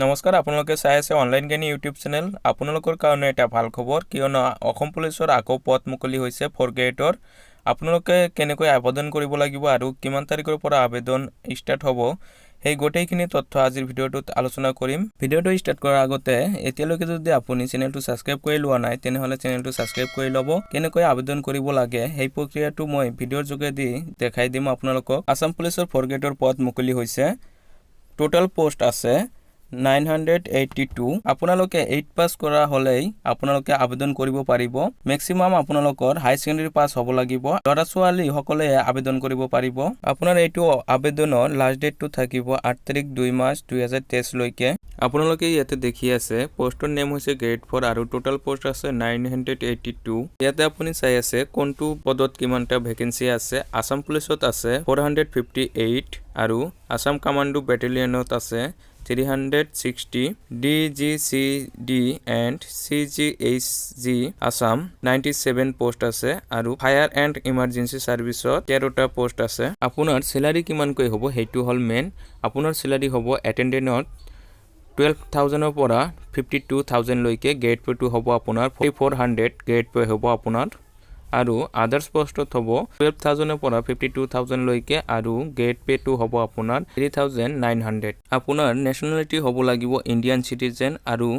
নমস্কাৰ, আপোনালোকে চাই আছে অনলাইন জ্ঞানী ইউটিউব চেনেল। আপোনালোকৰ কাৰণে এটা ভাল খবৰ, কিয়নো অসম পুলিচৰ আকৌ পদ মুকলি হৈছে ফ'ৰ গ্ৰেডৰ। আপোনালোকে কেনেকৈ আবেদন কৰিব লাগিব আৰু কিমান তাৰিখৰ পৰা আবেদন ষ্টাৰ্ট হ'ব, সেই গোটেইখিনি তথ্য আজিৰ ভিডিঅ'টোত আলোচনা কৰিম। ভিডিঅ'টো ষ্টাৰ্ট কৰাৰ আগতে এতিয়ালৈকে যদি আপুনি চেনেলটো ছাবস্ক্ৰাইব কৰি লোৱা নাই, তেনেহ'লে চেনেলটো ছাবস্ক্ৰাইব কৰি ল'ব। কেনেকৈ আবেদন কৰিব লাগে, সেই প্ৰক্ৰিয়াটো মই ভিডিঅ'ৰ যোগেদি দেখাই দিম আপোনালোকক। আছাম পুলিচৰ ফ'ৰ গ্ৰেডৰ পদ মুকলি হৈছে। টোটেল পোষ্ট আছে 982। আপোনালোকে এইট পাছ কৰা হ'লেই আপোনালোকে আবেদন কৰিব পাৰিব। মেক্সিমাম আপোনালোকৰ হাই ছেকেণ্ডেৰী পাছ হ'ব লাগিব। ল'ৰা ছোৱালী সকলোৱে আবেদন কৰিব পাৰিব। আপোনাৰ এইটো আবেদনৰ লাষ্ট ডেটটো থাকিব 8 তাৰিখ 2 মাহ 2023লৈকে। আপোনালোকে ইয়াতে দেখি আছে, পষ্টৰ নেম হৈছে গ্ৰেড 4 আৰু টোটেল পোষ্ট আছে 982। ইয়াতে আপুনি চাই আছে কোনটো পদত কিমানটা ভেকেঞ্চি আছে। আছাম পুলিচত আছে 458 আৰু আছাম কামাণ্ডো বেটেলিয়নত আছে 360, DGCD and CGHG Assam 97 post আছে আৰু ফায়াৰ এণ্ড ইমাৰ্জেঞ্চি ছাৰ্ভিচত 13টা পোষ্ট আছে। আপোনাৰ চেলাৰী কিমানকৈ হ'ব, সেইটো হ'ল মেইন। আপোনাৰ চেলাৰী হ'ব এটেণ্ডেণ্টত 12,000ৰ পৰা 52,000লৈকে। গ্ৰেড পে'টো হ'ব আপোনাৰ 4,400 গ্ৰেড পে' হ'ব আপোনাৰ। আৰু আদাৰ্ছ পষ্টত হ'ব 12,000ৰ পৰা 52,000লৈকে আৰু গ্ৰেড পে'টো হ'ব আপোনাৰ 3,900। আপোনাৰ নেশ্যনেলিটি হ'ব লাগিব ইণ্ডিয়ান চিটিজেন আৰু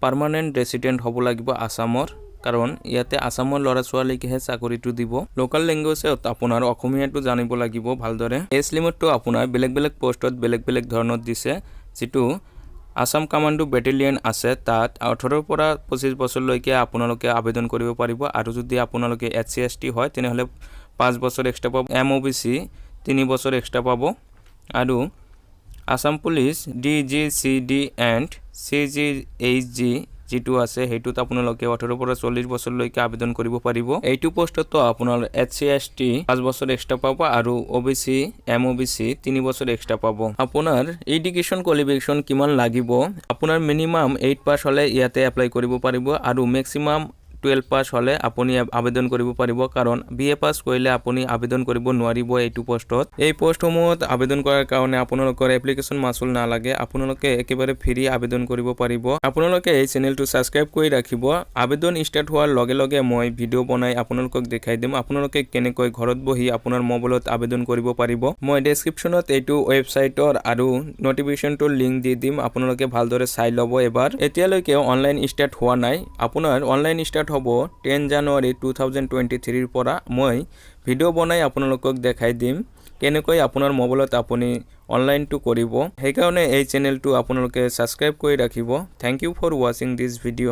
পাৰ্মানেণ্ট ৰেচিডেণ্ট হ'ব লাগিব আছামৰ, কাৰণ ইয়াতে আছামৰ ল'ৰা ছোৱালীকহে চাকৰিটো দিব। লোকেল লেংগুৱেজত আপোনাৰ অসমীয়াটো জানিব লাগিব ভালদৰে। এজ লিমিটটো আপোনাৰ বেলেগ বেলেগ পষ্টত বেলেগ বেলেগ ধৰণত দিছে। যিটো আছাম কামাণ্ডো বেটেলিয়ন আছে, তাত 18ৰ পৰা 25 বছৰলৈকে আপোনালোকে আবেদন কৰিব পাৰিব। আৰু যদি আপোনালোকে এছ চি, এছ টি হয়, তেনেহ'লে 5 বছৰ এক্সট্ৰা পাব। এম অ' বি চি 3 বছৰ এক্সট্ৰা পাব। আৰু Assam police DGCD and CGHG যিটো আছে, সেইটোত আপোনালোকে 18ৰ পৰা 40 বছৰলৈকে আবেদন কৰিব পাৰিব। এইটো পষ্টতো আপোনাৰ এছ চি, এছ টি 5 বছৰ এক্সট্ৰা পাব আৰু অ' বি চি, এম অ' বি চি 3 বছৰ এক্সট্ৰা পাব। আপোনাৰ এডুকেশ্যন কোৱালিফিকেশ্যন কিমান লাগিব? আপোনাৰ মিনিমাম এইট পাছ হ'লে ইয়াতে এপ্লাই কৰিব পাৰিব আৰু মেক্সিমাম 12 পাছ হ'লে আপুনি আবেদন কৰিব পাৰিব, কাৰণ বি এ পাছ কৰিলে আপুনি আবেদন কৰিব নোৱাৰিব এইটো পষ্টত। এই পষ্টসমূহত আবেদন কৰাৰ কাৰণে আপোনালোকৰ এপ্লিকেশ্যন মাচুল নালাগে। আপোনালোকে একেবাৰে ফ্ৰী আবেদন কৰিব পাৰিব। আপোনালোকে এই চেনেলটো ছাবস্ক্ৰাইব কৰি ৰাখিব। আবেদন ষ্টাৰ্ট হোৱাৰ লগে লগে মই ভিডিঅ' বনাই আপোনালোকক দেখাই দিম, আপোনালোকে কেনেকৈ ঘৰত বহি আপোনাৰ মোবাইলত আবেদন কৰিব পাৰিব। মই ডেছক্ৰিপশ্যনত এইটো ৱেবছাইটৰ আৰু নটিফিকেশ্যনটোৰ লিংক দি দিম। আপোনালোকে ভালদৰে চাই ল'ব এবাৰ। এতিয়ালৈকে অনলাইন ষ্টাৰ্ট হোৱা নাই। আপোনাৰ অনলাইন ষ্টাৰ্ট হ'ব 10 জানুৱাৰী 2023ৰ পৰা। মই ভিডিঅ' বনাই আপোনালোকক দেখাই দিম কেনেকৈ আপোনাৰ মোবাইলত আপুনি অনলাইনটো কৰিব। সেইকাৰণে এই চেনেলটো আপোনালোকে ছাবস্ক্ৰাইব কৰি ৰাখিব। Thank you for watching this video.